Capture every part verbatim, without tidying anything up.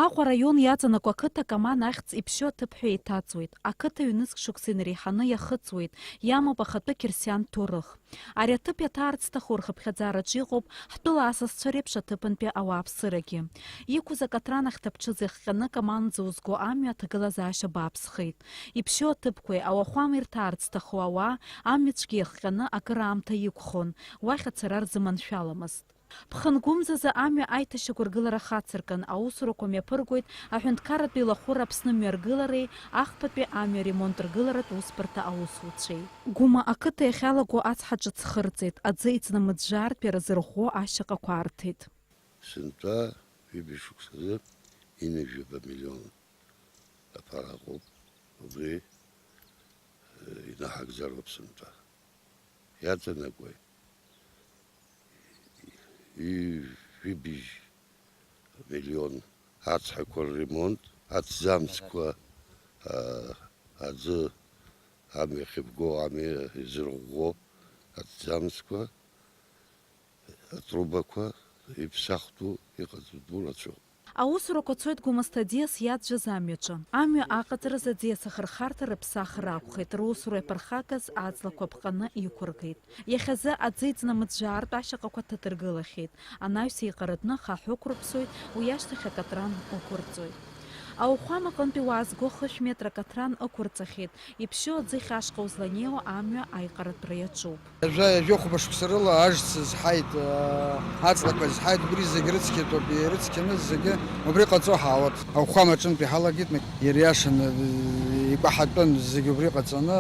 Аҟәа араион иаҵанакуа ақыҭа Каман ахьӡ иԥшьоу аҭыԥ ҳәа еиҭаҵуеит. Ақыҭа ҩнызқь шықәса инареиҳаны иахыҵуеит, иамоуп ахатәы қьырсиан ҭоурых. Ари аҭыԥ иаҭаарц зҭаху рхыԥхьаӡараҿы иҟоуп ҳтәыла асасцәа реиԥш аҭыԥантәи ауааԥсырагьы. Иқәыз акатран ахьҭаԥҽыз иахҟьаны Каманӡа узго амҩа аҭагылазаашьа бааԥсхеит. Иԥшьоу аҭыԥқәеи ауахәами рҭаарц зҭаху ауаа амҩацәгьа иахҟьаны акыраамҭа иқәхон, уахь ацара рзыманшәаламызт. Ԥхынгәымзазы амҩа аиҭашьақәыргылара хацыркын, аусурақәа мҩаԥыргоит аҳәынҭқарратә еилахәыра Аԥсны мҩаргылареи ахԥатәи амҩа ремонт ргыларатә усбарҭа аусуцәеи. Гәыма ақыҭа иахьалаго ацҳа ҿыц хырҵеит, аӡы иҵнамыӡәӡәаартә иара зырӷәӷәо ашьаҟақәа арҭеит. Сынтәа ҩажәа шықәсазы инажәаба миллион аԥара ыҟоуп, убри, э, инаҳагӡароуп сынтәа. Иаҵанакуеи? Ҩажәибжь миллион ацҳақәа рремонт, аҭӡамцқәа, а, аӡы амҩа ахьыбго, амҩа изырӷәӷәо аҭӡамцқәа, атрубақәа иԥсахтәу иҟаҵатәу рацәоуп. Аусурақәа цоит Гәымсҭа аӡиас иаӡәӡәаз амҩаҿы. Амҩа аҟаҵаразы аӡиас ахырхарҭа рыԥсахыр акәхеит, русура иаԥырхагаз аҵлақәа ԥҟаны иқәыргеит. Иахьазы аӡы иҵнамыӡәӡәаартә ашьаҟақәа ҭадыргылахьеит. Анаҩс еиҟаратәны хаҳә ықәрыԥсоит, уи ашьҭахь акатран ықәырҵоит. Ауахәама аҟынтәи уаазго хышә метра акатран ықәырҵахьеит, иԥшьоу аӡыхь ашҟа узланеиуа амҩа аиҟаратәра иаҿуп. Ҩажәа, ҩажәихәба шықәса рыла ажәӡ зҳаит, аа, аҵлақәа зҳаит, убри зегь рыцқьатәуп, ирыцқьаны зегьы убри ҟаҵо ҳаауеит. Ауахәама аҿынтә иҳалагеит, иара иашаны, икәаҳатәын зегь убри ҟаҵаны,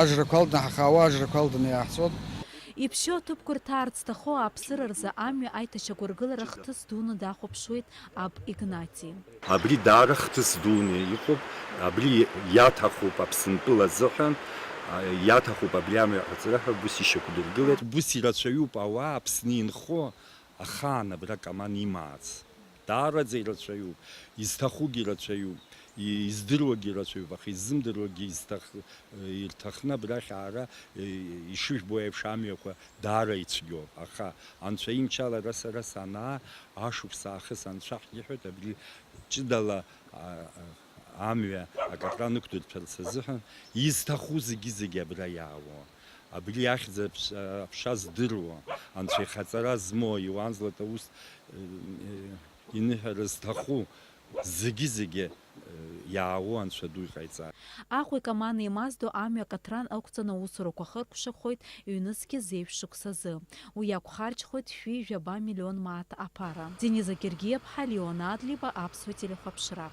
ажрақәа алданы ҳахаауа, ажрақәа алданы иааҳҵоит. Иԥшьоу аҭыԥқәа рҭаарц зҭаху ааԥсыра рзы амҩа аиҭашьақәыргылара хҭыс дуны дахәаԥшуеит аб Игнати. Абри даара хҭыс дуны иҟоуп, абри иаҭахуп Аԥсынтәыла азыҳәан, а, иаҭахуп абри амҩа аҟаҵара ҳәа убыс ишьақәдыргылеит. Убыс ирацәаҩуп ауаа Аԥсны инхо ахаан абра Каман имаац. Даараӡа ирацәаҩуп, изҭахугьы рацәаҩуп, и-, издыруагьы рацәаҩуп, аха иззымдыруагьы изҭах-, ирҭахны абрахь аара, и-, ишыжәбо еиԥш амҩақәа даара ицәгьоуп. Аха Анцәа имчала ара сара санаа, ашықәс аахыс Анцәа ҳиҳәоит, абри ҷыдала, а, а, амҩа акатран ықәдырҭәарц азыҳәан изҭаху зегьы-зегьы абра иаауа. Абри ахьӡ аԥш-, аԥша здыруа, Анцәа ихаҵара змоу, Иоанн Златоуст, э, э, иныҳәара зҭаху зегьы-зегьы, э, иаауа Анцәа ду иҟаиҵааит. Аҟәеи Камани еимаздо амҩа акатран ықәҵаны аусурақәа хыркәшахоит ҩнызқьи зеижә шықәсазы. Уи иақәхарџьхоит шәи жәаба миллион мааҭ аԥара. Дениза Гергиаԥҳа, Леон Адлеиба, Аԥсуа телехәаԥшра.